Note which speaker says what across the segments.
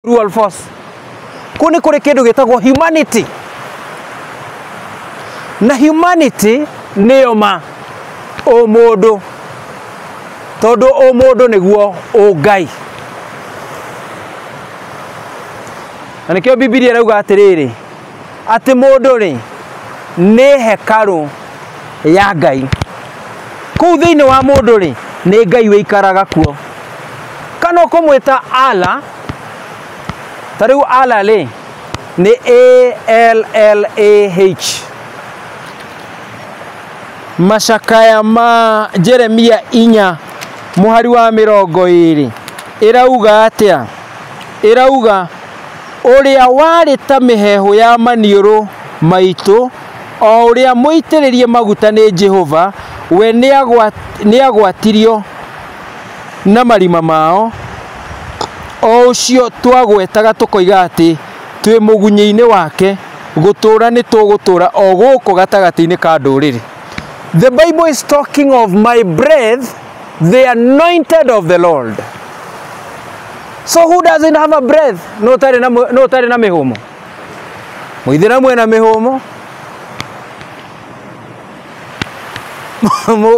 Speaker 1: True or false? Kũu nĩ kũrĩ kĩndũ gĩtagwo humanity, na humanity nĩyo ma ũmũndũ, tondũ ũmũndũ nĩguo ũngai. Na nĩkĩo Bibilia ĩrauga atĩrĩrĩ, atĩ mũndũ rĩ nĩ hekarũ ya Ngai. Kũu thĩinĩ wa mũndũ rĩ nĩ Ngai wĩikaraga kuo. Kana ũkũmwĩta Allah, ta rĩu Allah rĩ nĩ A L L A H. Macakaya ma Jeremia 4 mũhari wa 20 ĩrauga atĩa? Ĩrauga ũrĩa warĩ ta mĩheehũ ya maniũrũ maitũ, o ũrĩa mũitĩrĩrie maguta nĩ Jehova, we nĩagwatirio na marima mao, o ũcio twagwetaga tũkoiga atĩ twĩ mũgunyĩ-inĩ wake, gũtũũra nĩ tũgũtũũra o gũkũ gatagatĩ-inĩ ka ndũrĩrĩ. The Bible is talking of my breath, the anointed of the Lord. So who doesn't have a breath? No ũtarĩ na no ũtarĩ na mĩhũmũ. Mũithĩramu ena mĩhũmũ.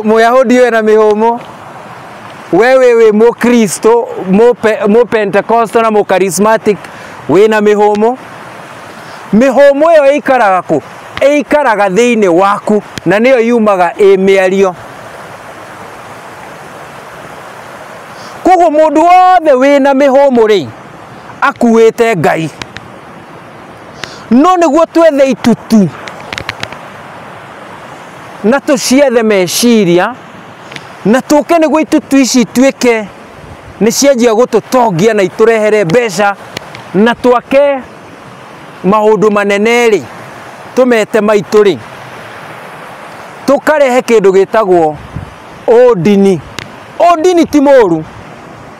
Speaker 1: Mũyahudi ena mĩhũmũ. We wĩ Mũkristo, Mũpentecosto na Mũcharismatic wĩna mĩhũmũ. Mĩhũmũ ĩyo ĩikaraga kũ? Ĩikaraga thĩinĩ waku na nĩyo yumaga ĩ mĩario. Koguo mũndũ wothe wĩna mĩhũmũ rĩ akuĩte Ngai. No nĩguo twethe itutu na tũciethe meciria na tũke nĩguo itutu ici ituĩke nĩ cianjia gũtũtongia na itũrehere mbeca na twake maũndũ manene rĩ, tũmete maitũ rĩ, tũkarehe kĩndũ gĩtagwo ũndini. Ũndini ti mũru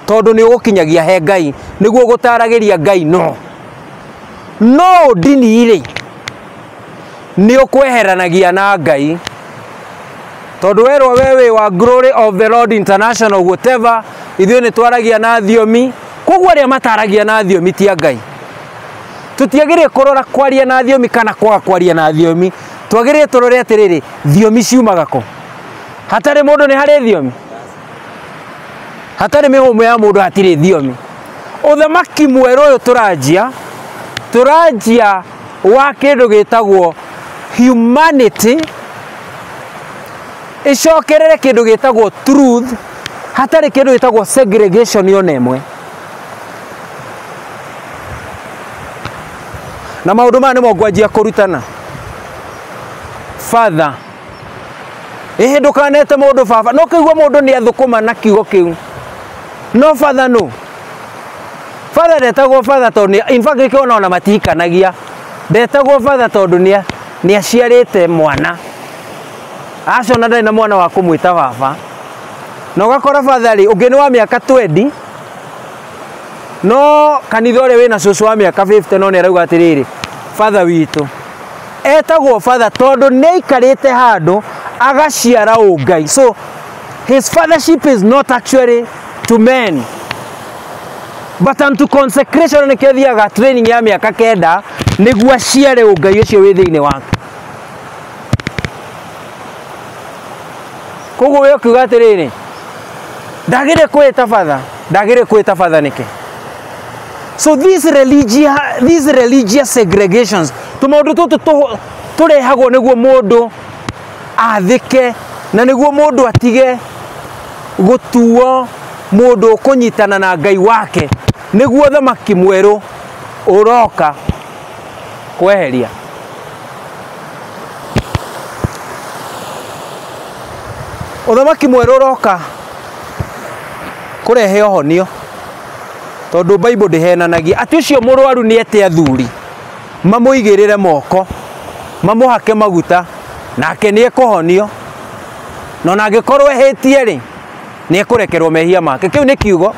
Speaker 1: tondũ nĩ ũgũkinyagia he Ngai, nĩguo gũtaragĩria Ngai no. No ũndini rĩ nĩ ũkweheranagia na Ngai, tondũ werwo we wĩ wa Glory of the Lord International whatever, ithuĩ nĩ twaragia na thiomi. Koguo arĩa mataragia na thiomi ti a Ngai. Tũtiagĩrĩire kũrora kwaria na thiomi kana kwaga kwaria na thiomi, twagĩrĩire tũrore atĩrĩrĩ, thiomi ciumaga kũ? Hatarĩ mũndũ nĩ harĩ thiomi? Hatarĩ mĩhũmũ ya mũndũ hatirĩ thiomi. Ũthamaki mwerũ ũyũ tũranjia wa kĩndũ gĩtagwo humanity, ĩcokerere kĩndũ gĩtagwo truth, hatarĩ kĩndũ gĩtagwo segregation ona ĩmwe. Na maũndũ maya nĩmo ngwanjia kũrutana. Father, ĩhĩ ndũkanete mũndũ baba, no kĩigua mũndũ nĩ athũkũma na kiugo kĩu. No father no. Father ndetagwo father tondũ in fact nĩkĩo ona matihikanagia. Ndetagwo father tondũ nĩ aciarĩte mwana. Aca ona ndarĩ na mwana wa kũmwĩta baba. Na ũgakora father rĩ, ũngĩ nĩ wa mĩaka 20, no kanitha ũrĩa wĩna cũcũ wa mĩaka 50 no nĩ arauga atĩrĩrĩ, father witũ. Etagwo father tondũ nĩ aikarĩte handũ agaciara ũngai. So his fathership is not actually to men but unto consecration. Nĩkĩo athiaga training ya mĩaka 9 nĩguo aciare ũngai ũcio wĩ thĩinĩ wake. Koguo we ũkiuga atĩrĩrĩ, ndagĩrĩire kwĩta father, ndagĩrĩire kwĩta father nĩkĩ? So these religious segregations, tũmaũndũ tũtũ tũrehagwo nĩguo mũndũ athĩke na nĩguo mũndũ atige gũtuo mũndũ ũkũnyitana na Ngai wake, nĩguo ũthamaki mwerũ ũroka kweheria. Ũthamaki mwerũ ũroka kũrehe ũhonio, tondũ Bible ndĩhenanagia atĩ ũcio mũrwaru nĩ ete athuri mamũigĩrĩre moko mamũhake maguta nake nĩ ekũhonio, na ona angĩkorwo ehĩtie rĩ nĩ ekũrekerwo mehia make. Kĩu nĩ kiugo.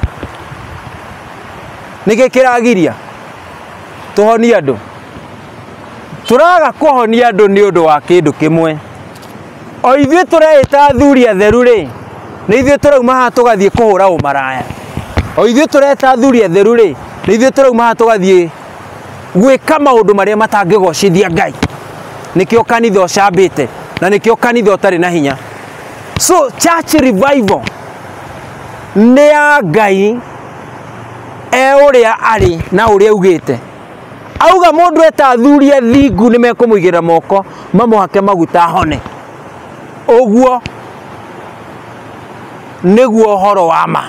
Speaker 1: Nĩkĩ kĩragiria tũhonie andũ? Tũraga kũhonia andũ nĩ ũndũ wa kĩndũ kĩmwe. O ithuĩ tũreĩta athuri atheru rĩ, nĩ ithuĩ tũrauma haha tũgathiĩ kũhũra ũmaraya. O ithuĩ tũreta athuri atheru rĩ, Nĩ ithuĩ tũrauma haha tũgathiĩ gwĩka maũndũ marĩa matangĩgocithia Ngai. Nĩkĩo kanitha ũcambĩte na nĩkĩo kanitha ũtarĩ na hinya. So church revival nĩ ya Ngai e ũrĩa arĩ na ũrĩa augĩte. Auga mũndũ eta athuri athingu nĩ mekũmũigĩrĩra moko mamũhake maguta ahone. Ũguo nĩguo ũhoro wa ma,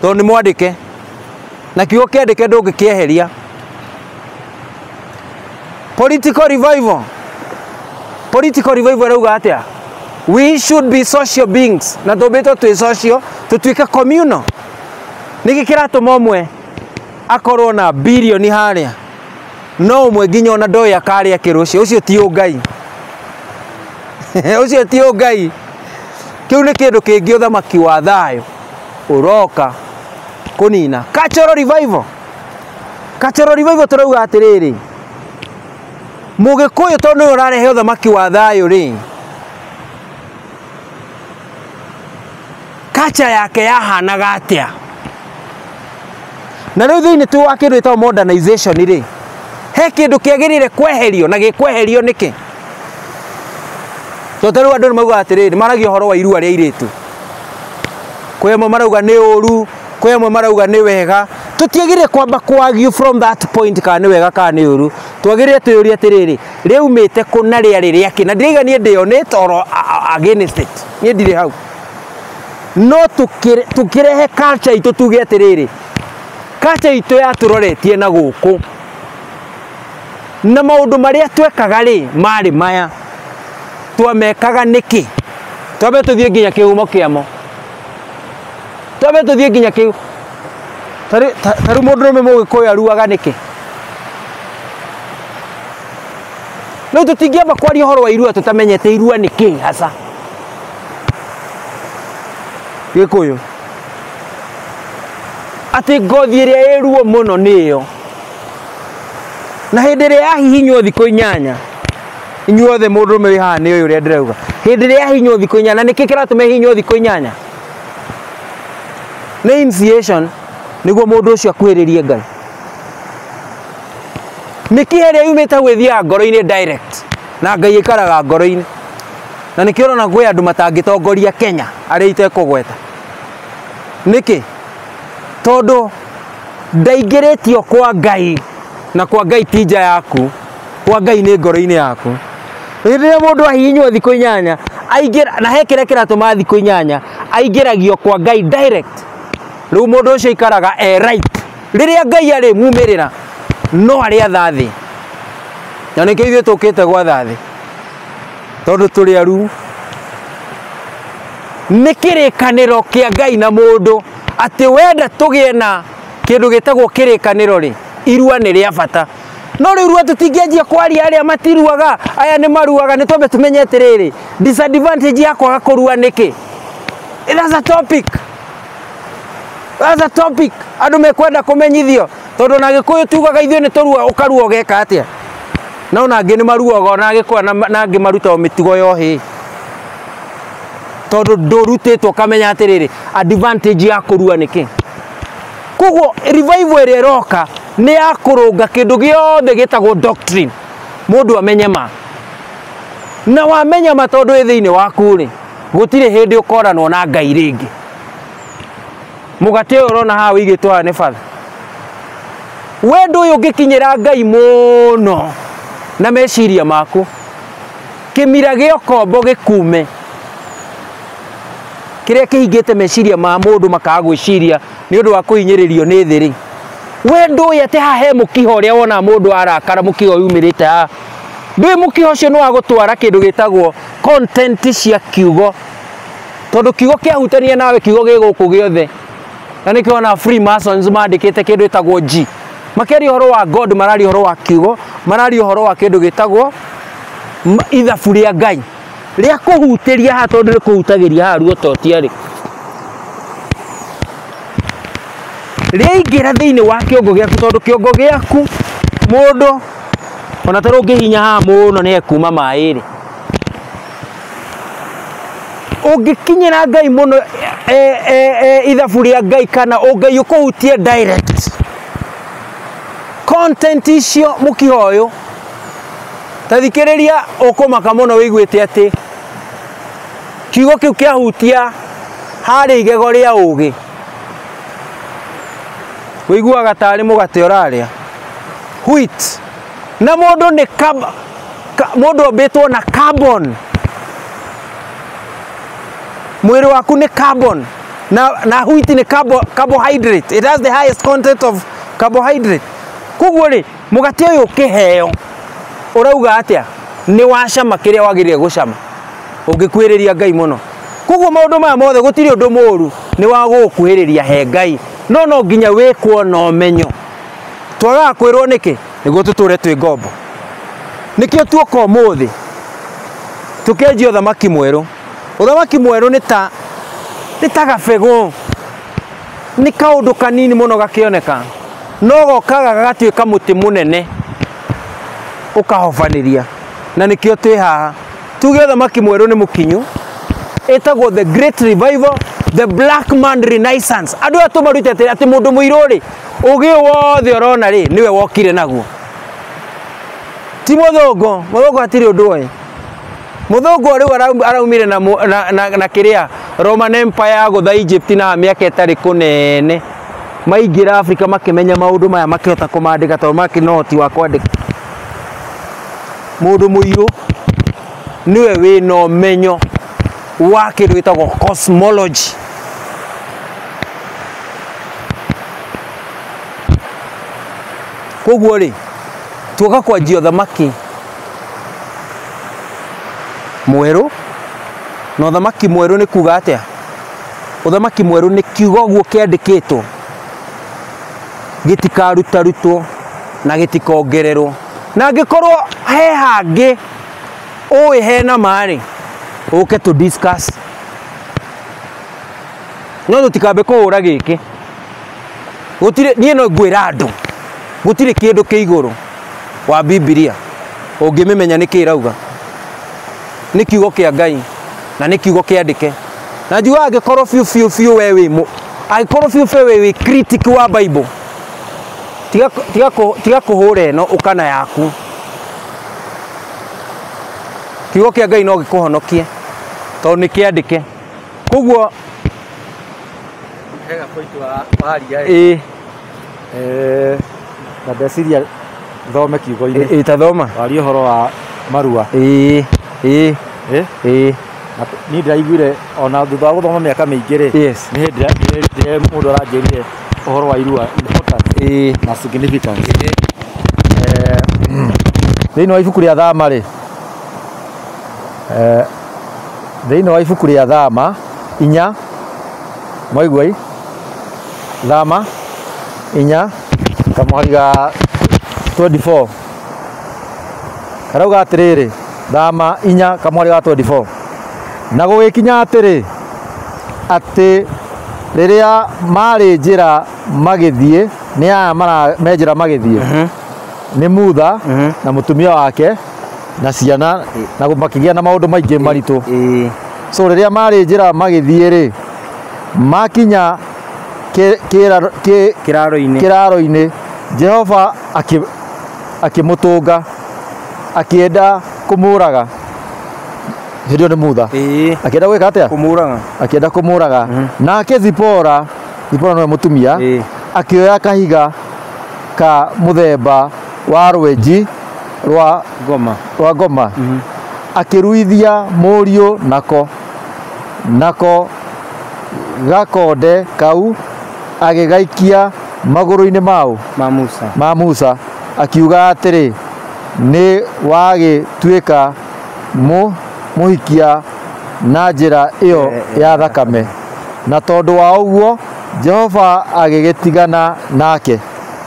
Speaker 1: tondũ nĩ mwandĩke na kiugo kĩandĩke ndũngĩkĩeheria. Political revival, political revival ĩrauga atĩa? We should be social beings, na tũmbĩtwo twĩ social, tũtuĩke communal. Nĩkĩ kĩratũma ũmwe akorwo na birioni harĩa, no ũmwe nginya ona ndoĩ akarĩa kĩrũcio? Ũcio ti ũngai, ũcio ti ũngai. Kĩu nĩ kĩndũ kĩngĩ ũthamaki wa thayũ ũroka kũnina. Cultural revival, cultural revival tũrauga atĩrĩrĩ, mũgĩkũyũ tondũ nĩwe ũrarehe ũthamaki wa thayũ rĩ, culture yake yahanaga atĩa? Na rĩu thĩinĩ tu wa kĩndũ gĩtagwo modernization rĩ, he kĩndũ kĩagĩrĩire kweherio, na gĩkweherio nĩkĩ? Tondũ ta rĩu andũ nĩ maugaga atĩrĩrĩ, maragia ũhoro wa irua rĩa airĩtu. Kwĩ amwe marauga nĩ ũru, kwĩ amwe marauga nĩ wega. Tũtiagĩrĩire kwamba kũ argue from that point kana nĩ wega kana nĩ ũru. Twagĩrĩire twĩyũrie atĩrĩrĩ, rĩaumĩte kũ na rĩarĩ rĩakĩ? Na ndirauga niĩ ndĩ on it or against it. Niĩ ndirĩ hau. No tũkĩrehe culture itũ tuge atĩrĩrĩ, culture itũ yatũroretie na gũkũ. Na maũndũ marĩa twekaga rĩ, marĩ maya. Twamekaga nĩkĩ? Twambe tũthiĩ nginya kĩhumo kĩamo. Twambe tũthiĩ nginya kĩu. Ta rĩu mũndũrũme mũgĩkũyũ aruaga nĩkĩ? Rĩu tũtingĩamba kwaria ũhoro wa irua tũtamenyete irua nĩ kĩ hasa. Gĩkũyũ. Atĩ ngothi ĩrĩa ĩ ruo mũno nĩ ĩyo. Na hĩndĩ ĩrĩa yahihinywo thikũ 8, inyuothe mũndũrũme wĩ haha nĩ ũyũ ũrĩa ndĩrauga. Hĩndĩ ĩrĩa yahihinywo thikũ 8, na nĩkĩ kĩratũma ĩhihinywo thikũ 8? Nĩ initiation, nĩguo mũndũ ũcio akuhĩrĩrie Ngai. Mĩkiha ĩrĩa yumĩte hau ĩthiaga ngoro-inĩ direct, na Ngai aikaraga ngoro-inĩ. Na nĩkĩo ũrona kwĩ andũ matangĩtongoria Kenya arĩa itekũgweta. Nĩkĩ? Tondũ ndaingĩrĩtio kwa Ngai, na kwa Ngai ti nja yaku, kwa Ngai nĩ ngoro-inĩ yaku. Hĩndĩ ĩrĩa mũndũ ahihinywo thikũ 8, aingĩra, na he kĩrĩa kĩratũma thikũ 8, aingĩragio kwa Ngai direct. Rĩu mũndũ ũcio aikaraga e right. Rĩrĩa Ngai arĩ mumĩrĩra, no arĩ atha thĩ. Na nĩkĩo ithuĩ tũkĩte gwatha thĩ, tondũ tũrĩ aru. Nĩ kĩrĩkanĩro kĩa Ngai na mũndũ, atĩ wenda tũgĩe na kĩndũ gĩtagwo kĩrĩkanĩro rĩ, irua nĩ rĩa bata. No rĩu irua tũtingĩanjia kwaria arĩa matiruaga, aya nĩ maruaga, nĩ twambe tũmenye atĩrĩrĩ, disadvantage ya kwaga kũrua nĩkĩ? That's a topic. That's a topic. Andũ mekwenda kũmenyithio, tondũ ona Gĩkũyũ tugaga ithuĩ nĩ tũrua, ũkarua ũgeka atĩa? No ona angĩ nĩ maruaga, ona Gĩkũyũ na angĩ marutagwo mĩtugo ya ũhĩĩ. Tondũ ndũrutĩtwo ũkamenya atĩrĩrĩ, advantage ya kũrua nĩkĩ? Koguo revival ĩrĩa ĩroka nĩ ya kũrũnga kĩndũ gĩothe gĩtagwo doctrine. Mũndũ amenye ma. Na wamenya ma tondũ ĩ thĩinĩ waku rĩ, gũtirĩ hĩndĩ ũkoranwo na Ngai rĩngĩ. Mũgate ũyũ ũrona haha ũigĩtwo haha nĩ batha. Wendo ũyũ ũngĩkinyĩra Ngai mũno na meciria maku, kĩmira gĩa ũkombo gĩkume, kĩrĩa kĩhingĩte meciria ma mũndũ makaga gwĩciria nĩ ũndũ wa kũhinyĩrĩrio nĩ thĩ rĩ. Wendo ũyũ atĩ haha he mũkiha ũrĩa wonaga mũndũ arakara, mũkiha ũyũ umĩrĩte haha. Ndũĩ mũkiha ũcio nĩ wa gũtwara kĩndũ gĩtagwo content cia kiugo, tondũ kiugo kĩahutania nawe, kiugo gĩ gũkũ gĩothe. Na nĩkĩo wona Freemasons mandĩkĩte kĩndũ gĩtagwo G. Makĩaria ũhoro wa God, mararia ũhoro wa kiugo, mararia ũhoro wa kĩndũ gĩtagwo ithabu rĩa Ngai rĩa kũhutĩria haha, tondũ rĩkũhutagĩria haha ruototia rĩ. Rĩaingĩra thĩinĩ wa kĩongo gĩaku, tondũ kĩongo gĩaku mũndũ ona ta rĩu ũngĩhihinya haha mũno nĩ hekuma maĩ rĩ. Ũngĩkinyĩra Ngai mũno, ithabu rĩa Ngai kana ũngai ũkũhutie direct, Content icio mũkiha ũyũ ta thikĩrĩria ũkũmaka mũno wĩiguĩte atĩ kiugo kĩu kĩahutia harĩ igego rĩa ũgĩ wĩiguaga tarĩ mũgate ũrarĩa wheat na mũndũ nĩ mũndũ ombĩtwo na carbon mwĩrĩ waku nĩ carbon na wheat nĩ carbohydrate. It has the highest content of carbohydrate. Koguo rĩ mũgate ũyũ ũkĩheo ũrauga atĩa nĩ wacama kĩrĩa wagĩrĩire gũcama ũngĩkuhĩrĩria Ngai mũno. Koguo maũndũ maya mothe gũtirĩ ũndũ mũũru nĩ wa gũgũkuhĩrĩria he Ngai no no nginya wĩkwo na ũmenyo. Twagaga kwĩrwo nĩkĩ nĩguo tũtũre twĩ ngombo. Nĩkĩo tuoka ũmũthĩ tũkĩanjia ũthamaki mwerũ. Ũthamaki mwerũ nĩ ta gabegũ, nĩ kaũndũ kanini mũno gakĩoneka no gokaga gagatuĩka mũtĩ mũnene ũkahobanĩria, na nĩkĩo twĩ haha tuge ũthamaki mwerũ nĩ mũkinyu. Ĩtagwo the great revival, the black man renaissance. Andũ aya tũmarutĩte atĩ mũndũ mũirũ rĩ ũgĩ wothe ũrona rĩ nĩwe wokire naguo, ti mũthũngũ. Mũthũngũ hatirĩ ũndũ oĩ. Mũthũngũ rĩu araumire na kĩrĩa Roman Empire gũtha Egypt na mĩaka ĩtarĩ kũnene maingĩra Afrika makĩmenya maũndũ maya makĩhota kũmandĩka tondũ makĩrĩ na ũhoti wa kwandĩka. Mũndũ mũirũ nĩwe wĩna ũmenyo wa kĩndũ gĩtagwo cosmology. Koguo rĩ tuoka kwanjia ũthamaki mwerũ, na ũthamaki mwerũ nĩ kuga atĩa? Ũthamaki mwerũ nĩ kiugo ũguo kĩandĩkĩtwo gĩtikarutarutwo na gĩtikongererwo, na angĩkorwo he hangĩ ũĩ hena ma rĩ ũke tũ discuss, no tũtikambe kũhũra gĩkĩ. Gũtirĩ, niĩ no ngwĩra andũ gũtirĩ kĩndũ kĩ igũrũ wa Bibilia ũngĩmĩmenya nĩkĩ ĩrauga. Nĩ kiugo kĩa Ngai na nĩ kiugo kĩandĩke, na njugaga angĩkorwo biũ biũ biũ we wĩ angĩkorwo biũ biũ we wĩ critic wa Bible, tiga kũhũra ĩno ũkana yaku. Kiugo kĩa Ngai no gĩkũhonokie tondũ nĩ kĩandĩke. Koguo
Speaker 2: hega point wa waria ĩ na ndeciria thome kiugo-inĩ.
Speaker 1: Ĩ tathoma
Speaker 2: waria ũhoro wa marua.
Speaker 1: Ĩ ĩ ĩ
Speaker 2: niĩ ndĩraiguire ona thutha wa gũthoma mĩaka mĩingĩ rĩ, nĩ hĩndĩ mũndũ aranjĩrire ũhoro wa irua importance na significance. Thĩinĩ wa ibuku rĩa Thama rĩ, thĩinĩ wa ibuku rĩa Thama inya mwaigua Thama inya kamũhari ga 24 karauga atĩrĩrĩ, Thama inya kamũhari ga 24, na gũgĩkinya atĩrĩ atĩ rĩrĩa marĩ njĩra magĩthiĩ, nĩ aya me njĩra magĩthiĩ nĩ Mutha na mũtumia wake na ciana, na makĩgĩa na maũndũ maingĩ maritũ. So rĩrĩa marĩ njĩra magĩthiĩ rĩ, makinya kĩraro-inĩ, Jehova akĩmũtũnga akĩenda kũmũraga. Hĩndĩ ĩyo nĩ Mutha akĩenda gwĩka atĩa?
Speaker 1: Kũmũraga.
Speaker 2: Akĩenda kũmũraga. Nake Zipora, Zipora nĩwe mũtumia, akĩoya kahiga ka mũthemba wa rwenji rwa ngoma akĩruithia mũriũ nako, nako gakonde kau agĩgaikia magũrũ-inĩ ma Musa, akiuga atĩrĩ, nĩ wagĩtuĩka mũhikia na njĩra ĩyo ya thakame. Na tondũ wa ũguo Jehova agĩgĩtigana nake.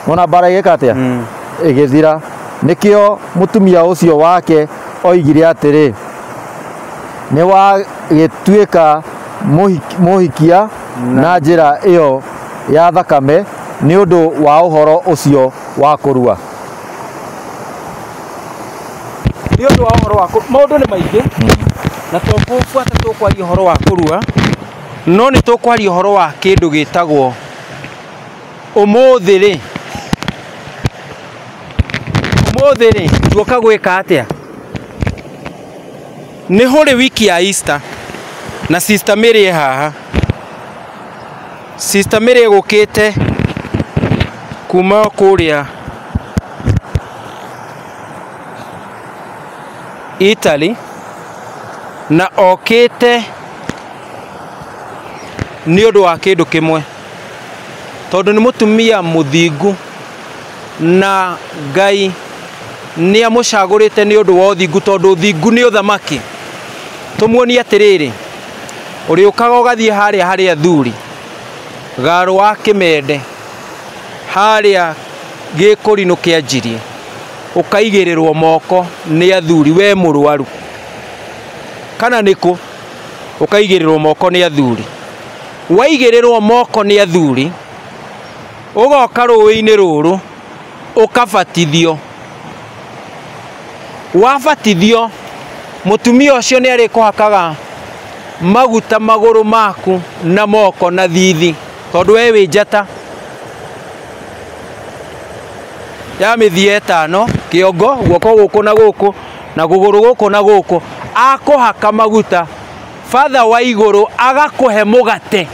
Speaker 2: Wona mbara ĩgĩka atĩa? Ĩgĩthira. Nĩkĩo mũtumia ũcio wake oigire atĩrĩ, nĩ wagĩtuĩka mũhikia na njĩra ĩyo ya thakame nĩ ũndũ wa ũhoro ũcio wa kũrua.
Speaker 1: Nĩ ũndũ wa ũhoro wa maũndũ nĩ maingĩ na tũkũbuata tũkwaria ũhoro wa kũrua, no nĩ tũkwaria ũhoro wa kĩndũ gĩtagwo ũmũthĩ rĩ Ũmũthĩ rĩ, tuoka gwĩka atĩa? Nĩ hũrĩ wiki ya Easter na Sister Mary e haha. Sister Mary egũkĩte kuma kũrĩa Italy na okĩte nĩ ũndũ wa kĩndũ kĩmwe, tondũ nĩ mũtumia mũthingu na Ngai nĩ amũcagũrĩte nĩ ũndũ wa ũthingu, tondũ ũthingu nĩ ũthamaki. Tũmuonie atĩrĩrĩ, ũrĩũkaga ũgathiĩ harĩa harĩ athuri, Garũ wa Kĩmende, harĩa gĩkũrinũ kĩa Njirie, ũkaigĩrĩrwo moko nĩ athuri, we mũrwaru kana nĩkũ, ũkaigĩrĩrwo moko nĩ athuri. Waigĩrĩrwo moko nĩ athuri, ũgoka rũĩ-inĩ rũrũ ũkabatithio. Wabatithio, mũtumia ũcio nĩ arĩkũhakaga maguta magũrũ maku na moko na thithi, tondũ we wĩ njata ya mĩthia ĩtano, kĩongo, guoko gũkũ na gũkũ na gũgũrũ gũkũ na gũkũ, akũhaka maguta. Father wa igũrũ agakũhe mũgate,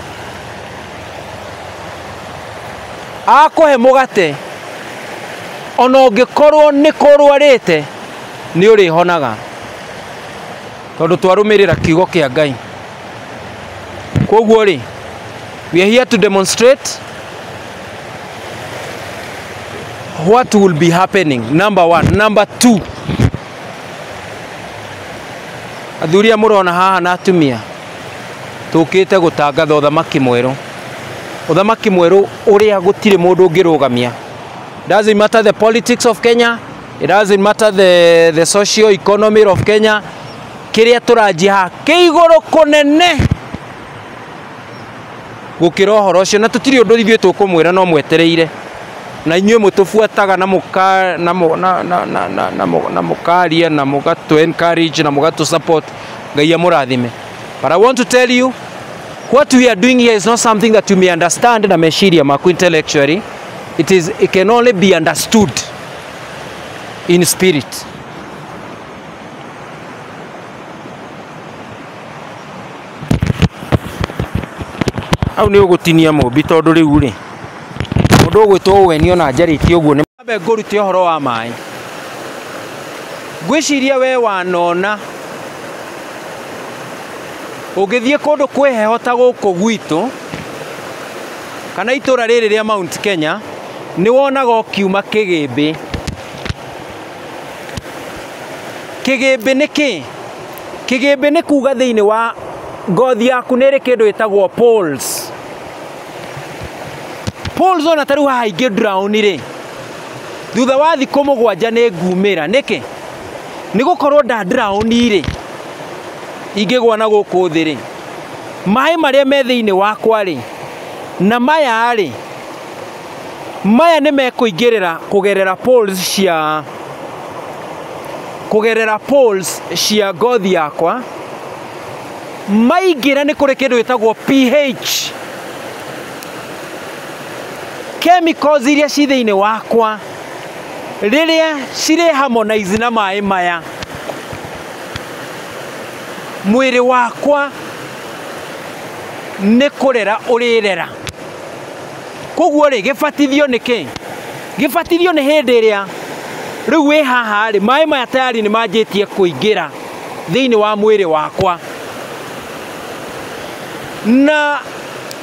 Speaker 1: akũhe mũgate ona ũngĩkorwo nĩ kũrwarĩte nĩ ũrĩhonaga, tondũ twarũmĩrĩra kiugo kĩa Ngai. Koguo rĩ, we are here to demonstrate what will be happening. Number one. Number two, athuri a mũrona haha na atumia, tũkĩte gũtangatha ũthamaki mwerũ, ũthamaki mwerũ ũrĩa gũtirĩ mũndũ ũngĩrũgamia. Doesn't matter the politics of Kenya, it doesn't matter the socio economy of Kenya. Kĩrĩa tũranjia haha kĩ igũrũ kũnene gũkĩra ũhoro ũcio, na tũtirĩ ũndũ ithuĩ tũkũmwĩra, no mwetereire na inyuĩ mũtũbuataga na mũka na na na na na na mũkaria na mũgatũ encourage na mũgatũ support. Ngai amũrathime. But I want to tell you what we are doing here is not something that you may understand na meciria maku intellectually. It can only be understood in spirit. Hau nĩ ũgũtinia mũmbi, tondũ rĩu rĩ, mũndũ ũgwĩtwo ũweni ona njarĩtie ũguo nĩ ambe ngũrute ũhoro wa maĩ. Ngwĩciria we wanona ũngĩthiĩ kũndũ kwĩ heho ta gũkũ gwitũ kana itũra rĩrĩ rĩa Mount Kenya, nĩ wonaga ũkiuma kĩgĩmbĩ. Kĩgĩmbĩ nĩ kĩ? Kĩgĩmbĩ nĩ kuga thĩinĩ wa ngothi yaku nĩ ĩrĩ kĩndũ gĩtagwo pores. Pores ona ta rĩu haha ingĩ drown rĩ, thutha wa thikũ 7 nĩ ngumĩra. Nĩkĩ? Nĩ gũkorwo nda drown rĩ, ingĩgwa na gũkũ thĩ rĩ, maĩ marĩa me thĩinĩ wakwa rĩ, na maya rĩ, maya nĩ mekũingĩrĩra kũgerera pores cia, kũgerera pores cia ngothi yakwa. Maingĩra nĩ kũrĩ kĩndũ gĩtagwo pH, chemicals iria ci thĩinĩ wakwa rĩrĩa cirĩ harmonize na maĩ maya, mwĩrĩ wakwa nĩ kũrera ũrĩrera. Koguo rĩ, gĩbatithio nĩ kĩ? Gĩbatithio nĩ hĩndĩ ĩrĩa rĩu wĩ haha rĩ, maĩ maya tayari nĩ manjĩtie kũingĩra thĩinĩ wa mwĩrĩ wakwa, na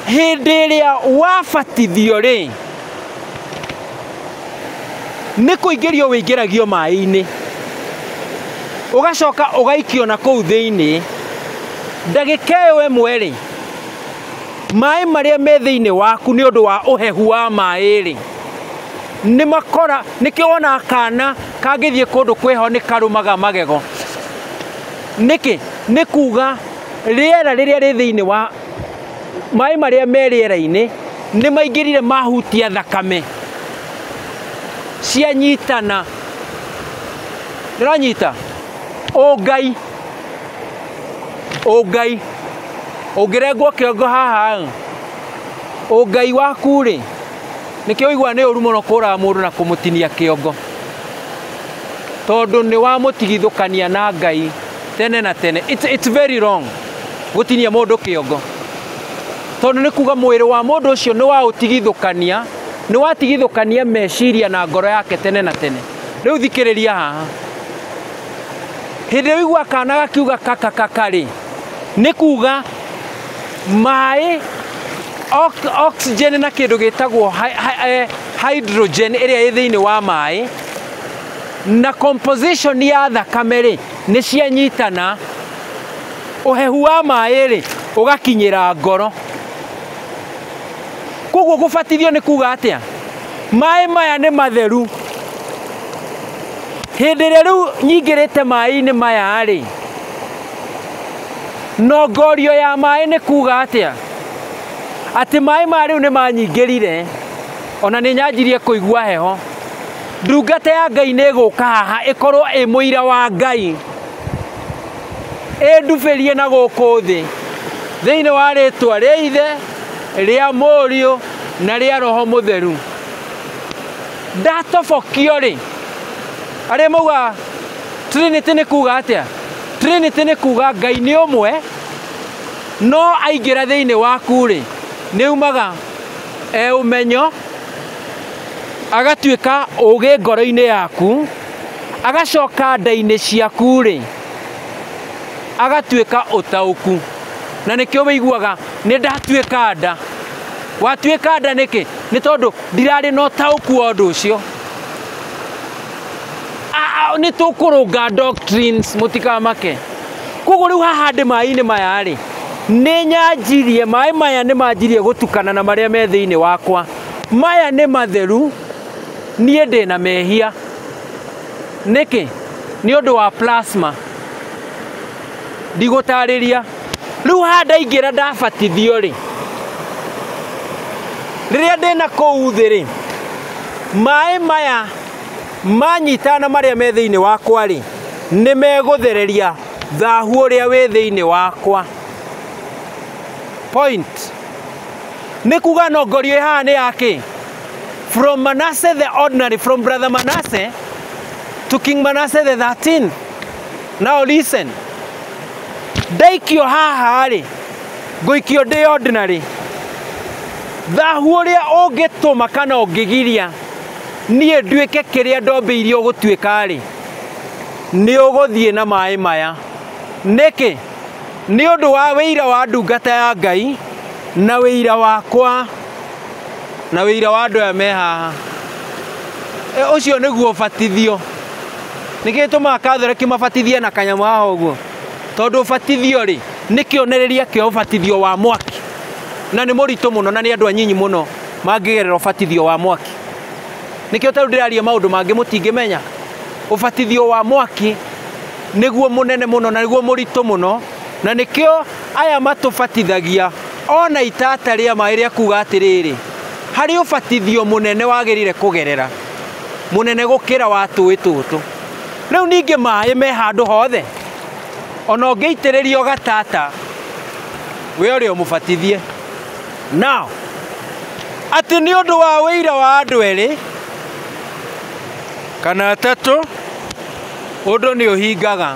Speaker 1: hĩndĩ ĩrĩa wabatithio rĩ, nĩ kũingĩrio wĩingĩragio maĩ-inĩ, ũgacoka ũgaikio na kũu thĩinĩ. Ndagĩka ĩyo ĩmwe rĩ, maĩ marĩa me thĩinĩ waku nĩ ũndũ wa ũhehu wa maĩ rĩ, nĩ makora. Nĩkĩo wonaga kana kangĩthiĩ kũndũ kwĩho nĩ karũmaga magego. Nĩkĩ? Nĩ kuga rĩera rĩrĩa rĩ thĩinĩ wa maĩ marĩa me rĩera-inĩ nĩ maingĩrire mahutia thakame, cianyitana. Ndĩranyita? Ũngai, ũngai ũngĩrengwo kĩongo haha, ũngai waku rĩ, nĩkĩo ũiguaga nĩ ũru mũno kũraga mũndũ na kũmũtinia kĩongo. Tondũ nĩ wamũtigithũkania na Ngai tene na tene. It's very wrong gũtinia mũndũ kĩongo. Tondũ nĩ kuga mwĩrĩ wa mũndũ ũcio nĩ waũtigithũkania, nĩ watigithũkania meciria na ngoro yake tene na tene. Rĩu thikĩrĩria haha. Hĩndĩ ĩrĩa ũigua kana gakiuga kaka kaka rĩ, nĩ kuga maĩ oxygen na kĩndũ gĩtagwo hydrogen ĩrĩa ĩ thĩinĩ wa maĩ na composition ya thakame rĩ nĩ cianyitana, ũhehu wa maĩ rĩ ũgakinyĩra ngoro. Koguo gũbatithio nĩ kuga atĩa? Maĩ maya nĩ matheru. Hĩndĩ ĩrĩa rĩu nyingĩrĩte maĩ-inĩ maya rĩ, nongorio ya maĩ nĩ kuga atĩa? Atĩ maĩ maya rĩu nĩ manyingĩrire, ona nĩ nyanjirie kũigua heho. Ndungata ya Ngai nĩ ĩgũka haha ĩkorwo ĩ mũira wa Ngai, ĩndubĩrie na gũkũ thĩ thĩinĩ wa rĩtwa rĩa Ithe, rĩa Mũriũ na rĩa Roho Mũtheru. Ndatobokio rĩ, arĩa mauga Trinity nĩ kuga atĩa? Trinity nĩ kuga Ngai nĩ ũmwe, no aingĩra thĩinĩ waku rĩ, nĩ umaga e ũmenyo, agatuĩka ũgĩ ngoro-inĩ yaku, agacoka nda-inĩ ciaku rĩ, agatuĩka ũtaũku. Na nĩkĩo wĩiguaga nĩ ndatuĩka nda. Watuĩka nda nĩkĩ? Nĩ tondũ ndirarĩ na ũtaũku wa ũndũ ũcio. Nĩ tũkũrũnga doctrines, mũtikamake. Koguo rĩu haha ndĩ maĩ-inĩ maya rĩ, nĩ nyanjirie, maĩ maya nĩ manjirie gũtukana na marĩa me thĩinĩ wakwa. Maya nĩ matheru, niĩ ndĩna mehia. Nĩkĩ? Nĩ ũndũ wa plasma. Ndigũtarĩria. Rĩu haha ndaingĩra ndabatithio rĩ, rĩrĩa ndĩna kũu thĩ rĩ, maĩ maya manyitana marĩa me thĩinĩ wakwa rĩ, nĩ megũthereria thahu ũrĩa wĩ thĩinĩ wakwa. Point. Nĩ kuga nongorio ĩ haha nĩ yakĩ? From Manasseh the ordinary, from brother Manasseh to King Manasseh the 13th. Now listen. Ndaikio haha rĩ, ngũikio ndĩ ordinary. Thahu ũrĩa ũngĩtũma kana ũngĩgiria niĩ nduĩke kĩrĩa ndombĩirio gũtuĩka rĩ, nĩ ũgũthiĩ na maĩ maya. Nĩkĩ? Nĩ ũndũ wa wĩira wa ndungata ya Ngai na wĩira wakwa na wĩira wa andũ aya me haha. Ũcio nĩguo ũbatithio. Nĩkĩo gĩtũmaga Catholic mabatithie na kanyamũ haha ũguo? Tondũ ũbatithio rĩ, nĩ kĩonereria kĩa ũbatithio wa mwaki. Na nĩ mũritũ mũno na nĩ andũ anyinyi mũno mangĩgerera ũbatithio wa mwaki. Nĩkĩo tarĩu ndĩraria maũndũ mangĩ mũtingĩmenya. Ũbatithio wa mwaki nĩguo mũnene mũno na nĩguo mũritũ mũno, na nĩkĩo aya matũbatithagia ona itata rĩa maĩ rĩa kuga atĩrĩrĩ, harĩ ũbatithio mũnene wagĩrĩire kũgerera, mũnene gũkĩra wa tũĩ tũtũ. Rĩu ningĩ maĩ me handũ hothe, ona ũngĩitĩrĩrio gatata, we ũrĩ ũmũbatithie. Now, atĩ nĩ ũndũ wa wĩira wa andũ erĩ kana atatũ, ũndũ nĩ ũhingaga.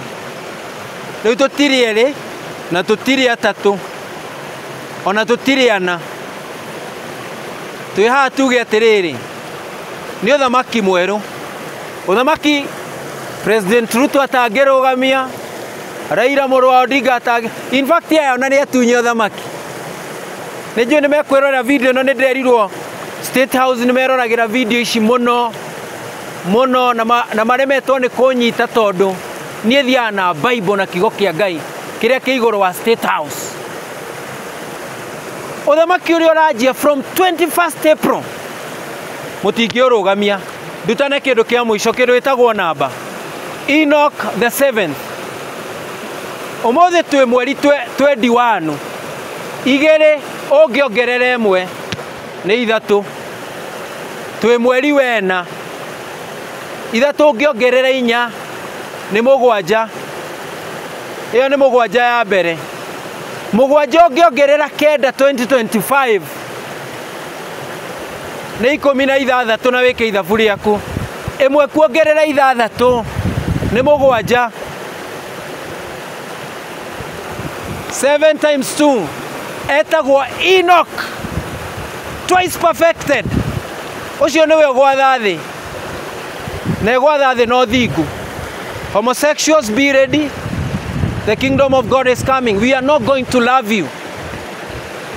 Speaker 1: Rĩu tũtirĩ erĩ na tũtirĩ atatũ, ona tũtirĩ ana. Twĩ haha tuge atĩrĩrĩ, nĩ ũthamaki mwerũ. Ũthamaki President Ruto atangĩrũgamia, Raila mũrũ wa Odinga atangĩ. In fact aya ona nĩ atunye ũthamaki. Nĩ njũĩ nĩ mekwĩrorera video ĩno, nĩ ndĩrerirwo State House nĩ meroragĩra video ici mũno mũno, na maremetwo nĩ kũnyita tondũ niĩ thiaga na Bible na kiugo kĩa Ngai kĩrĩa kĩ igũrũ wa State House. Ũthamaki ũrĩa ũranjia from 21st April mũtingĩũrũgamia. Ndutane kĩndũ kĩa mũico, kĩndũ gĩtagwo namba. Enoch the 7th. Ũmũthĩ twĩ mweri 21. Igĩrĩ ũngĩongerera ĩmwe nĩ ithatũ. Twĩ mweri wena. Ithatũ ũngĩongerera inya nĩ mũgwanja. Ĩyo nĩ mũgwanja ya mbere. Mũgwanja ũngĩongerera kenda 2025 nĩ 16 na wĩke ithabu rĩaku. Ĩmwe kuongerera ithathatũ Nĩ mũgwanja. 7 times 2 etagwo Enoch, twice perfected. Ũcio nĩwe ũgwatha thĩ, na ĩgwatha thĩ no thingu. Homosexuals, be ready. The kingdom of God is coming. We are not going to love you.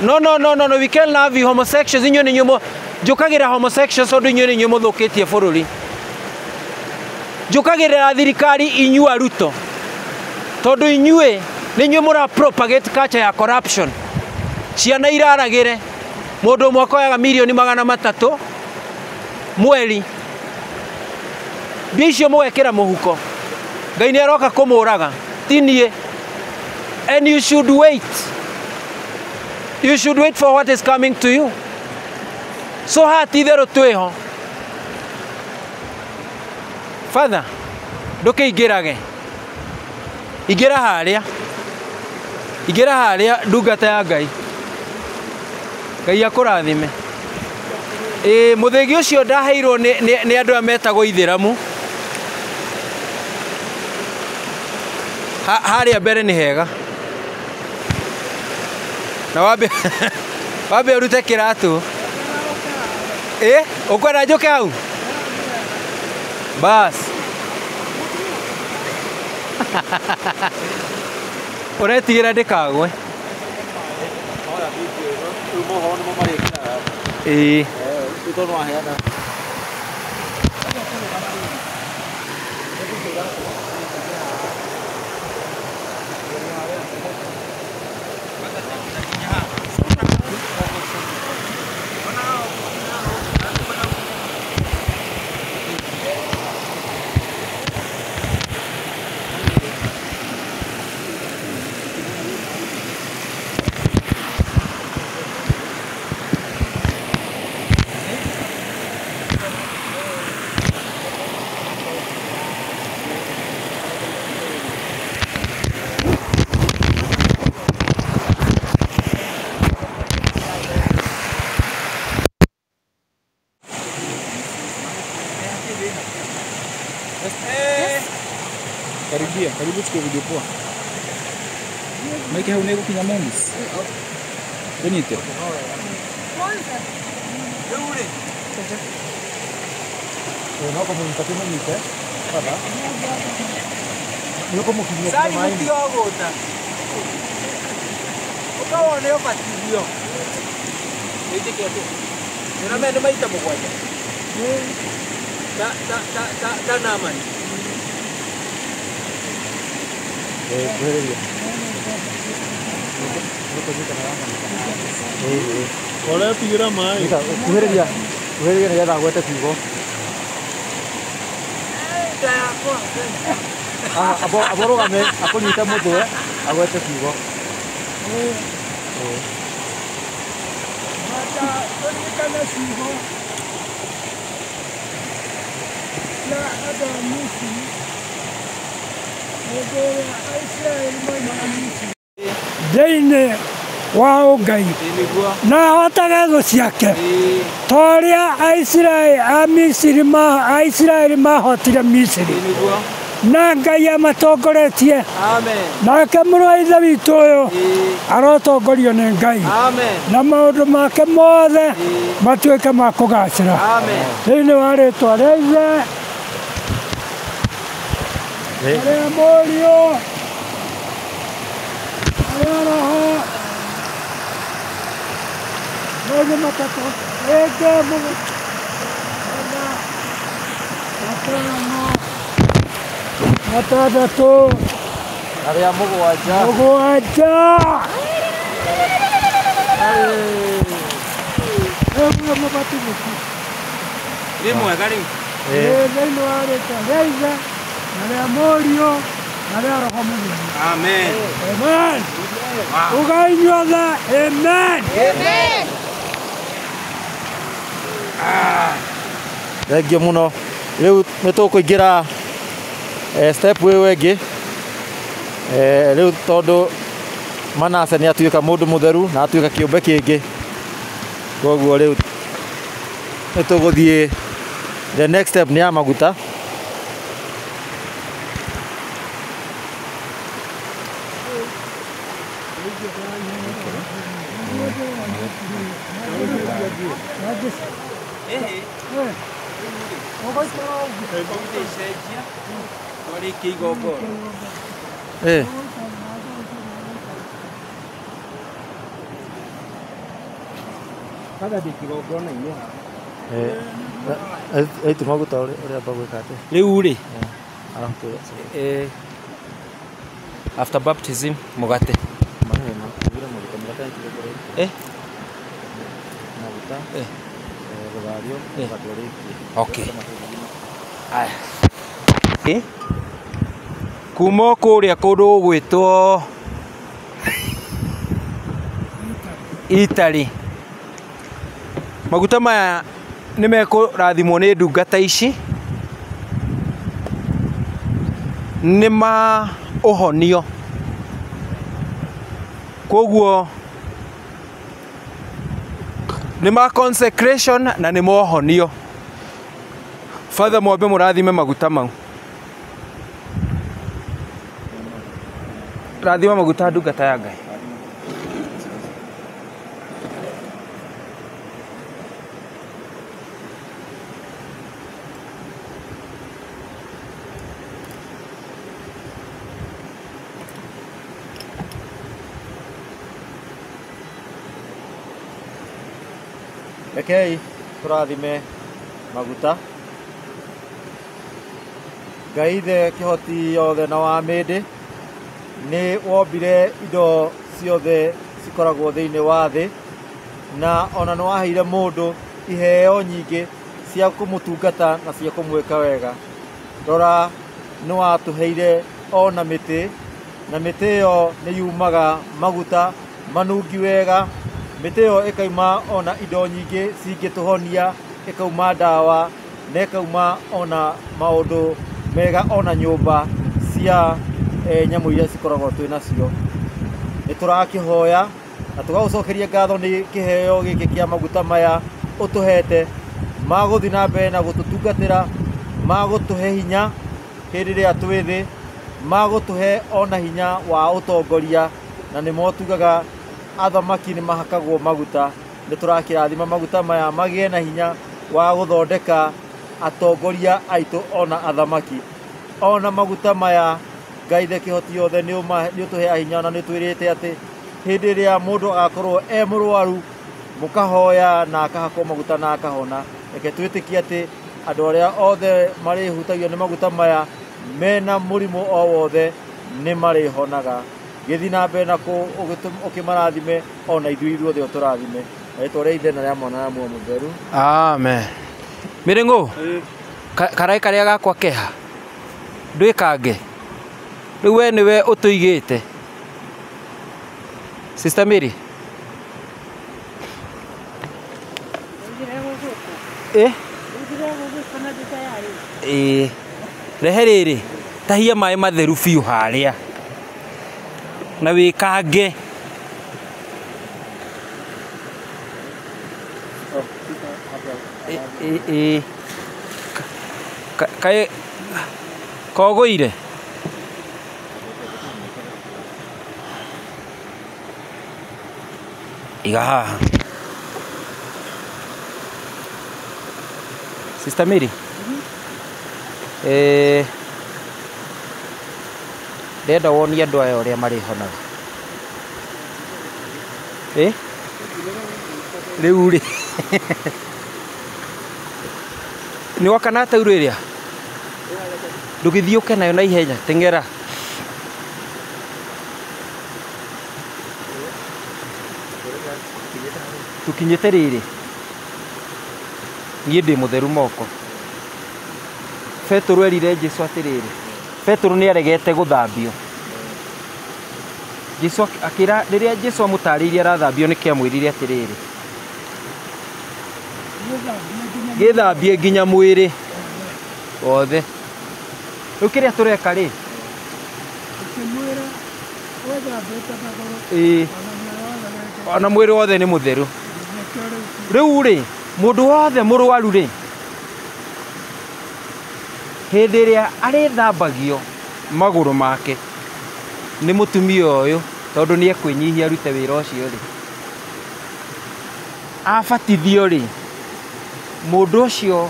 Speaker 1: No, no, no, no, no. We can't love you. Homosexuals, inyuĩ nĩ inyuĩ njũkagĩra homosexuals tondũ inyuĩ nĩ inyuĩ mũthũkĩtie bũrũri. Njũkagĩrĩra thirikari inyuĩ aruto tondũ inyuĩ nĩ inyuĩ mũra propagate culture ya corruption. Ciana iraragĩre mũndũ ũmwe akoyaga 300,000,000 mweri, mbia icio mũgekĩra mũhuko. Ngai nĩ aroka kũmũraga, ti niĩ. And you should wait. You should wait for what is coming to you. So haha ti itherũ twĩho. Father, ndũkĩingĩrage, ingĩra harĩa, ingĩra harĩa ndungata ya Ngai. Ngai akũrathime. Ĩĩ, mũthĩgi ũcio ndaheirwo nĩ andũ aya metagwo ithĩramu. Harĩa mbere nĩ hega. Na wambe wambe ũrute kĩratũ. Ĩ, ũkwenda njũke hau? Bas. Ũretigĩra ndĩkagwe. Ĩĩ.
Speaker 3: Karibia, karibu chukue video poa. Maike hau nĩ gũkinya moms. Ũnyite.
Speaker 2: No kũmũnyita kĩmũnyite. Baba. Nĩ ũkũmũkinyia
Speaker 1: Sani
Speaker 2: maĩ-inĩ.
Speaker 1: mũtiga ũgũta. Ũkawona ũbatithio. Wĩtĩkie atĩa? Nĩ nĩ maita mũgwanja. Ta ta ta ta ta Naamani.
Speaker 2: Kuhĩrĩria.
Speaker 4: Ũretigĩra maĩ.
Speaker 2: Nyita, kuhĩrĩria. Kuhĩrĩria nĩgetha agwete kiugo.
Speaker 1: Nda yakwa.
Speaker 2: Abo rũgame akũnyite mũtwe agwete kiugo.
Speaker 5: Tũririkane ciugo cia andũ a Misiri hĩndĩ ĩrĩa Aisiraeli moimaga Misiri thĩinĩ wa ũngai
Speaker 1: Nĩguo.
Speaker 5: Na ahotage thũ ciake
Speaker 1: Ĩĩ.
Speaker 5: ta ũrĩa Aisiraeli a Misiri Aisiraeli mahotire Misiri
Speaker 1: Nĩguo.
Speaker 5: na Ngai amatongoretie.
Speaker 1: Amen.
Speaker 5: Nake mũrũ wa ithe witũ ũyũ
Speaker 1: Ĩĩ.
Speaker 5: arotongorio nĩ Ngai
Speaker 1: Amen.
Speaker 5: na maũndũ make mothe matuĩke ma kũgacĩra.
Speaker 1: Amen.
Speaker 5: Thĩinĩ wa rĩtwa rĩa Ithe na rĩa Mũriũ na rĩa Roho mothe matatũ rĩngĩ mũgwanja matano matandatũ
Speaker 2: Na rĩa mũgwanja.
Speaker 5: Mũgwanja. Rĩu mũbatithĩki.
Speaker 1: Nĩ mwega rĩu.
Speaker 5: Thĩinĩ wa rĩtwa rĩa Ithe na rĩa Mũriũ na rĩa Roho Mũtheru.
Speaker 1: Amen.
Speaker 5: Amen. Ugai inyuothe amen.
Speaker 2: Thengiũ mũno. Rĩu nĩ tũkũingĩra step ĩyo ĩngĩ. Rĩu tondũ Manase nĩ atuĩka mũndũ mũtheru na atuĩka kĩũmbe kĩngĩ. Koguo rĩu nĩ tũgũthiĩ the next step nĩ ya maguta.
Speaker 1: Rĩu rĩ after baptism mugate okay. Aya. Kuma kũrĩa kũndũ gũgwĩtwo Italy. Maguta maya nĩ mekũrathimwo nĩ ndungata ici, nĩ ma ũhonio. Koguo nĩ ma consecration na nĩ mohonio. Father mwambe mũrathime maguta mau. Rathima maguta ndungata ya Ngai.
Speaker 2: Rekei tũrathime maguta. Ngai ithe kĩhoti yothe na wa mĩndĩ nĩ wombire indo ciothe cikoragwo thĩinĩ wa thĩ, na ona nĩ waheire mũndũ iheo nyingĩ cia kũmũtungata na cia kũmwĩka wega. Rora nĩ watũheire ona mĩtĩ, na mĩtĩ ĩyo nĩ yumaga maguta manungi wega. Mĩtĩ ĩyo ĩkauma ona indo nyingĩ cingĩtũhonia, ĩkauma ndawa na ĩkauma ona maũndũ mega, ona nyũmba cia nyamũ iria cikoragwo twĩ nacio. Nĩ tũrakĩhoya na tũgagũcokeria ngatho nĩ kĩheo gĩkĩ kĩa maguta maya ũtũhete, magũthiĩ na mbere na gũtũtungatĩra, magũtũhe hinya hĩndĩ ĩrĩa twĩ thĩ, magũtũhe ona hinya wa ũtongoria, na nĩmo tugaga athamaki nĩ mahakagwo maguta. Nĩ tũrakĩrathima maguta maya magĩe na hinya wa gũthondeka atongoria aitũ ona athamaki. Ona maguta maya Ngai ithe kĩhoti yothe nĩ ũtũheaga hinya, na nĩ ũtwĩrĩte atĩ hĩndĩ ĩrĩa mũndũ agakorwo e mũrwaru mũkahoya na akahakwo maguta na akahona. Reke twĩtĩkie atĩ andũ arĩa othe marĩhutagio nĩ maguta maya mena mũrimũ o wothe nĩ marĩhonaga. Gĩthiĩ na mbere na ũkĩmarathime ona ithuĩ ithuothe ũtũrathime. Na rĩtwa rĩa Ithe na rĩa Mwana na Muoyo Mũtheru.
Speaker 1: Amen. Mĩrĩngũ, karai karĩa gakwa keha ndwĩkange. Rĩu we nĩwe ũtũigĩte. Sister Mary. Rehe rĩrĩ tahia maĩ matheru biũ harĩa na wĩkange. Kaĩ kogũire? Iga haha. Sister Mary. Ndĩrenda wonie andũ aya ũrĩa marĩhonaga. Rĩu rĩ nĩ woka na taurũ ĩrĩa? Ndũgĩthiĩ ũke nayo na ihenya, teng'era. Tũkinyĩte rĩrĩ niĩ ndĩ mũtheru moko. Petero erire Jesu atĩrĩrĩ, Petero nĩ aregete gũthambio. Jesu akĩra, rĩrĩa Jesu amũtarĩirie arathambio nĩkĩ amwĩrire atĩrĩrĩ, gĩthambie nginya mwĩrĩ wothe. Rĩu kĩrĩa tũreka rĩ, ona mwĩrĩ wothe nĩ mũtheru. Rĩu rĩ, mũndũ wothe mũrwaru rĩ, hĩndĩ ĩrĩa arĩthambagio magũrũ make nĩ mũtumia ũyũ, tondũ nĩ ekwĩnyihia arute wĩra ũcio rĩ, Abatithio rĩ, mũndũ ũcio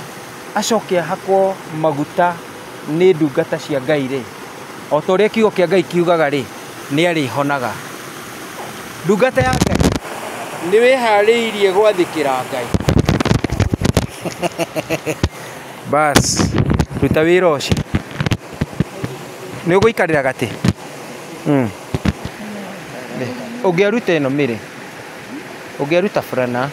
Speaker 1: acoke ahakwo maguta nĩ ndungata cia Ngai rĩ, o ta ũrĩa kiugo kĩa Ngai kiugaga rĩ, nĩ arĩhonaga. Ndungata ya Ngai nĩ wĩharĩirie gwathĩkĩra Ngai. Bas, ruta wĩra ũcio. Nĩ ũgũikarĩra gatĩ? Ũngĩaruta ĩno mĩrĩ, ũngĩaruta burana.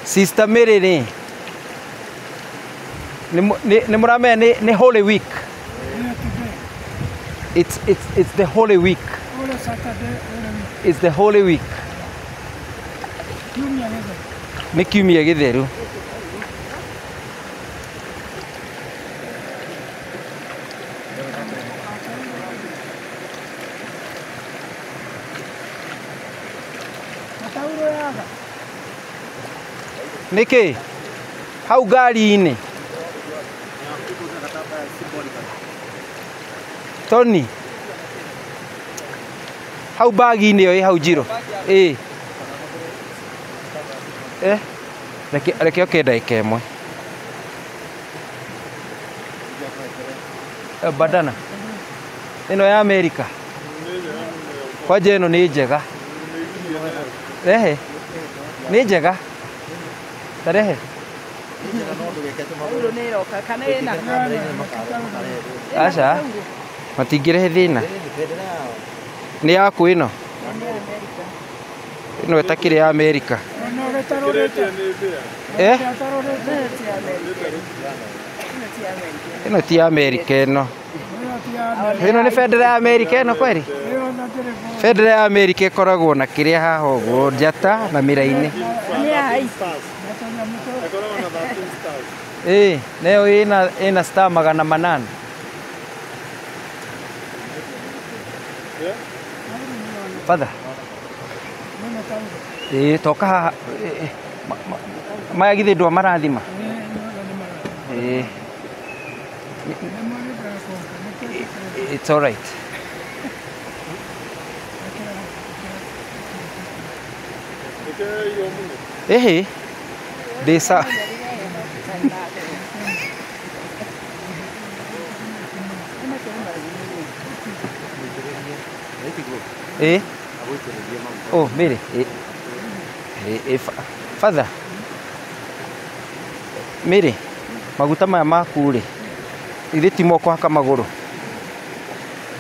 Speaker 1: Sister Mary rĩ, nĩ mũramenya nĩ Holy Week. It's the Holy Week. It's the Holy Week. Nĩ kiumia gĩtheru. Nĩkĩ? Hau ngari-inĩ. Tony. Hau bagi-inĩ ĩyo ĩ hau njirũ. Ĩ. Reke oke ndagĩka ĩmwe. Bandana. Ĩno ya Amerika. Kwanja ĩno nĩ njega. Rehe. Nĩ njega. Tarehe. Aca. Matingĩrehe thĩna. Nĩ yaku ĩno. Ĩno ĩtakĩrĩ ya Amerika. Ĩno ti ya Amerika ĩno. Ĩno nĩ bendera ya Amerika ĩno kweri? Bendera ya Amerika ĩkoragwo na kĩrĩa haha ũguo njata na mĩraini. Nayo ĩna star 800. Father. Toka haha. Maya githĩ ndwa marathima. It's all right. Ehe. Desa. Oh, Mary. Father. Mary, maguta maya maku rĩ, ithe ti moko haka magũrũ.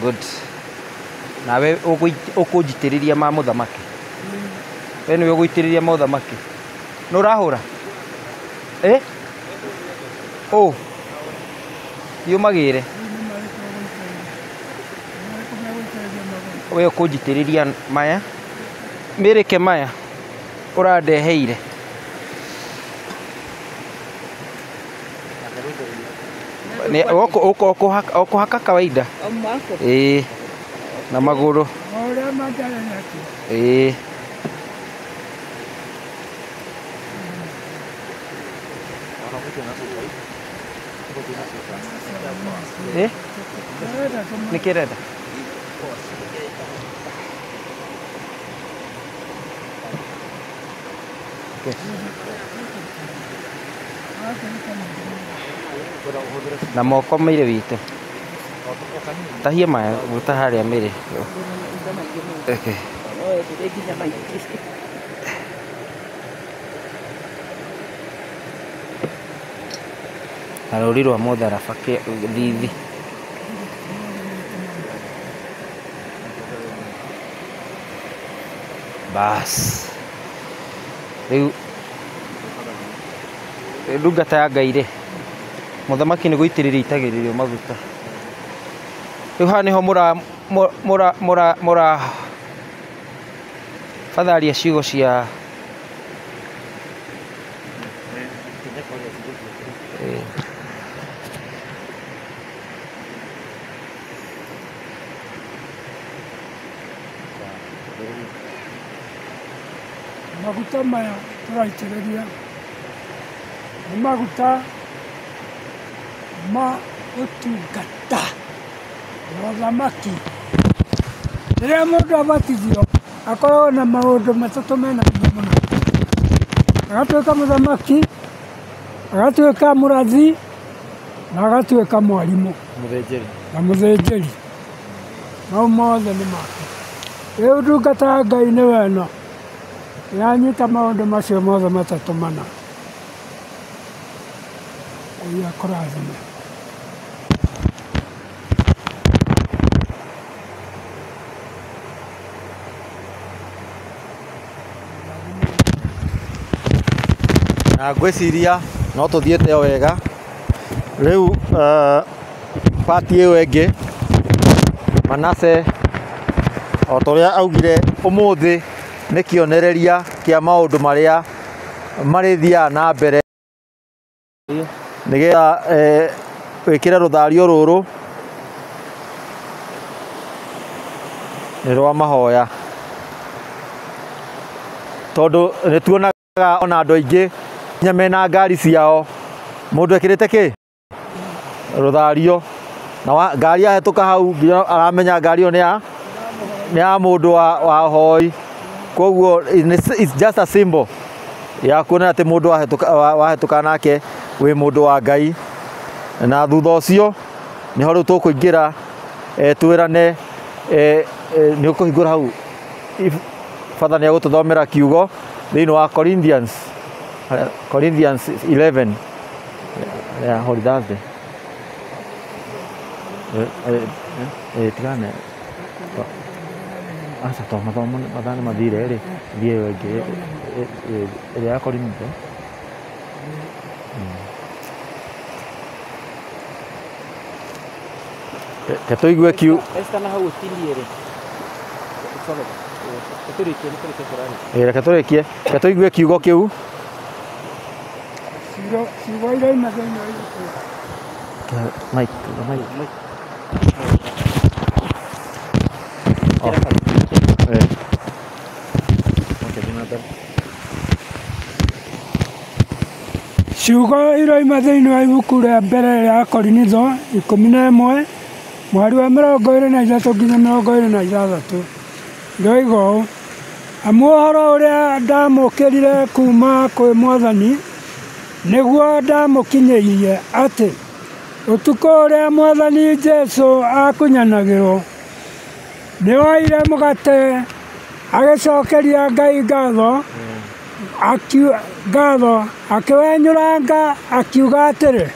Speaker 1: Good. Nawe ũkũnjitĩrĩria ma mũthamaki. We nĩwe ũgũitĩrĩria ma mũthamaki. Nĩ ũrahũra? Oh. Thiĩ ũmagĩre. We ũkũnjitĩrĩria maya. Mĩrĩke maya ũrandeheire. Ũkũhaka kawaida. Na magũrũ. Nĩ kĩrenda? Na moko maire witũ. Tahia maya guta harĩa mĩrĩ. Okay. Na rũri rwa mũtharaba thithi. Bas. Rĩu ndungata ya Ngai rĩ, mũthamaki nĩ gũitĩrĩria itagĩrĩrio maguta. Rĩu haha nĩho mũra batharia ciugo cia
Speaker 5: Maguta maya tũraitĩrĩria nĩ maguta ma ũtungata na ũthamaki. Rĩrĩa mũndũ abatithio akoragwo na maũndũ matatũ mena hinya mũno. Agatuĩka mũthamaki, agatuĩka mũrathi, na agatuĩka mwarimũ na mũthĩnjĩri. Mau mothe nĩ make. Rĩu ndungata ya Ngai nĩwe ĩno yanyita maũndũ macio mothe matatũ mana. Ngai akũrathime.
Speaker 2: Na ngwĩciria no tũthiĩte o wega. Rĩu pati ĩyo ĩngĩ Manase o ta ũrĩa augire ũmũthĩ nĩ kĩonereria kĩa maũndũ marĩa marĩthiaga na mbere nĩgetha wĩkĩre rũthario rũrũ nĩ rwa mahoya, tondũ nĩ tuonaga ona andũ aingĩ nginya mena ngari ciao mũndũ ekĩrĩte kĩ rũthario na ngari yahĩtũka hau nginya aramenya ngari ĩyo nĩ ya mũndũ wa hoi. Koguo it's just a symbol ya kuona atĩ mũndũ wahĩtũka nake wĩ mũndũ wa Ngai. Na thutha ũcio nĩho rĩu tũkũingĩra twĩrane nĩ ũkũhingũra hau Father nĩ egũtũthomera kiugo thĩinĩ wa Corinthians 11 yeah, Holy Thursday. Tigane aca to mathomo mathaa nĩ mathire rĩ thiĩ ĩyo ĩngĩ ĩrĩa ya Korintho. Ke tũigue kiu reke tũrĩkie ke tũigue kiugo kĩu.
Speaker 5: Ciugo iria ima thĩinĩ wa ibuku.
Speaker 2: Mike.
Speaker 5: Ciugo iroima thĩinĩ wa ibuku rĩa mbere rĩa Korinitho 11 mweri wa 23 nginya 26 ndoiga ũũ: amu ũhoro ũrĩa ndamũkĩrire kuuma kwĩ Mwathani nĩguo ndamũkinyĩirie, atĩ ũtukũ ũrĩa Mwathani Jesũ akunyanagĩrwo nĩoire mũgate agĩcokeria Ngai ngatho akĩwenyũranga akiuga atĩrĩ,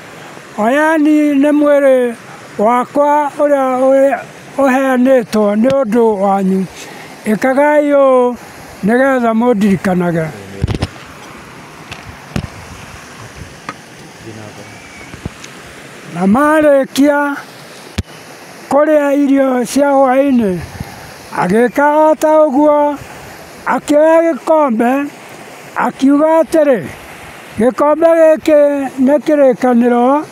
Speaker 5: oyani nĩ mwĩrĩ wakwa ũrĩa ũheanĩtwo nĩ ũndũ wanyu, ĩkagai ũũ nĩgetha mũndirikanage. Na marĩkia kũrĩa irio cia hwaĩ-inĩ agĩĩka o ta ũguo, akĩoya gĩkombe akiuga atĩrĩ, gĩkombe gĩkĩ nĩ kĩrĩkanĩro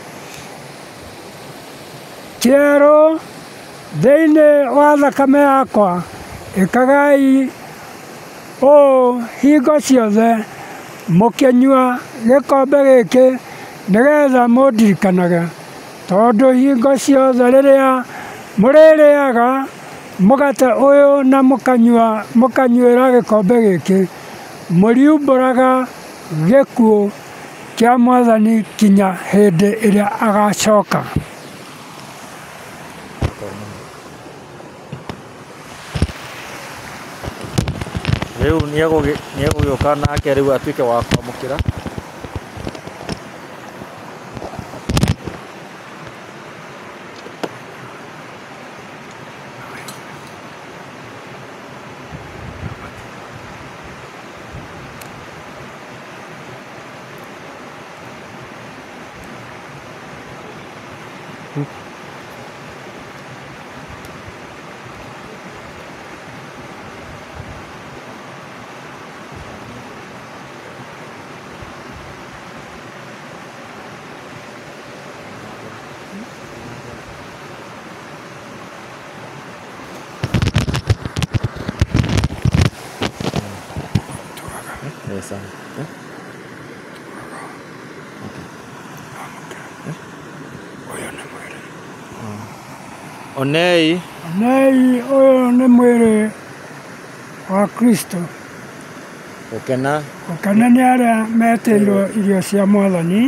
Speaker 5: kĩerũ thĩinĩ wa thakame yakwa, ĩkagai ũũ hingo ciothe mũkĩnyua gĩkombe gĩkĩ nĩgetha mũndirikanage. Tondũ hingo ciothe rĩrĩa mũrĩrĩaga mũgate ũyũ na mũkanyuĩra gĩkombe gĩkĩ, mũriumbũraga gĩkuũ kĩa Mwathani kinya hĩndĩ ĩrĩa agacoka.
Speaker 2: Rĩu nĩegũgĩũka nake rĩu atuĩke wa kwamũkĩra. Sawa. Onei.
Speaker 5: Onei ũyũ nĩ mwĩrĩ wa Kristo.
Speaker 2: Gũkena.
Speaker 5: Gũkena nĩ arĩa metĩirwo irio cia Mwathani.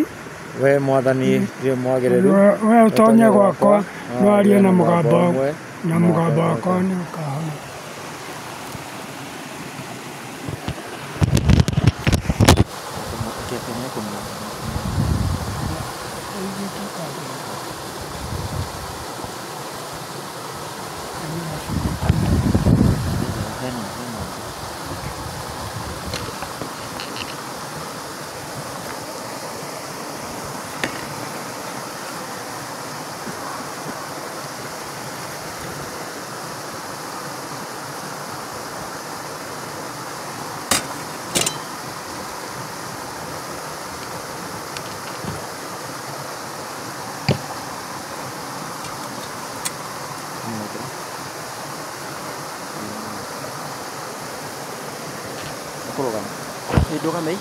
Speaker 2: We Mwathani nĩ mwagĩrĩru.
Speaker 5: We ũtonye gwakwa no arie na mũgambo na mũgambo wakwa nĩ ũkahona.
Speaker 1: Ndũgame.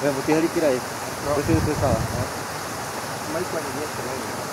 Speaker 2: We mũtiharikĩra ĩ. Ũcio sawa.
Speaker 1: Maikwa nĩ